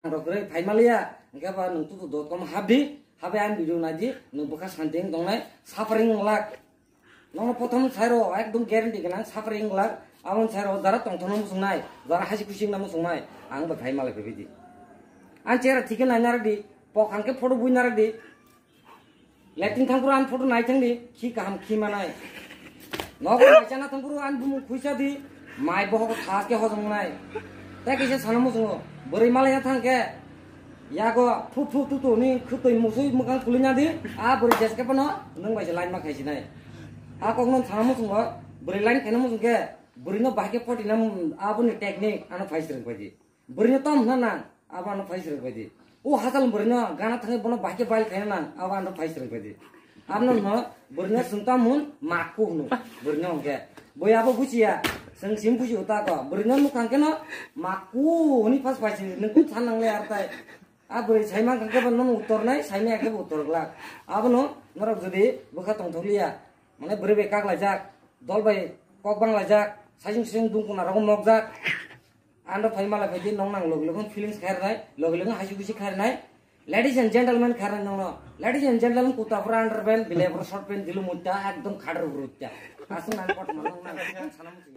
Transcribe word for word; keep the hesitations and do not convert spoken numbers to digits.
Ang rok kwrwi phai maliya, hwnkhe ba nwng tutu dot com habdi, habai ang video naidi, nwng bwkha santi wng tongnai, suffering wng lak. Nono prothom sairo ekdom guarantee gwnang, suffering wng lak. Aboni sairo jara tongthokno muchungnai, jara hasi kuchingna muchungnai, ang bo phai malai phaibaidi. Ang chera thikhe nai narwkdi, pok hangkhe photo bui narwkdi. Letting thangphuru ani photo nai thangdi, khi kaham khi manai. Nogo naisana thangphuru ani bumung khuisa di, mai bohok tha khe hojong nai. Tei kisa sana muchungo, bwrwi malaina thangkhe, yago phu phu tu tu ni khutoi musui mwkhang khulina di, a bwrwi jeske phano nwng bai se line ma khaisi nai. A kokno sana muchungo, bwrwi line khaina muchung khe, bwrwi no bahai khe poti na, aboni technique ano phai srwng pai di. Bwrwino tom hwnna nang, abo ano phai srwng pai di. O hachal bwrwino gana thangwi bono bahai khe bail khaina nang, abo ano phai srwng pai di. Abono hwno bwrwino chwng tom hwn, makku hwno bwrwino hwnkhe. Boi abo buchiya, chwng sim buchi uta ko. Bwrwino nukha hwnkhe no makku hwnwi phas phai srwng, nwng kung san nangle ar tai. A bwrwi sai mankha khe bo nono uttor nai, sai maya khe bo uttor glak. Abono norok jodi bwkha tongthok liya, mane bwrwi bai kak laijak, dol bai kok bang laijak, sajung sijung dungkuna rogo mokjak. Ando phai mala phai di nong nang logi logi feelings khair nai, logi logi haisi kusi khair nai. Ladies and gentlemen khair nai nongno. Ladies and gentlemen, kuta pura underpant, bile pura short pant, dilu mutta, ekdom khadar urutta. Asung nang kot manong nang, nang sanam sing.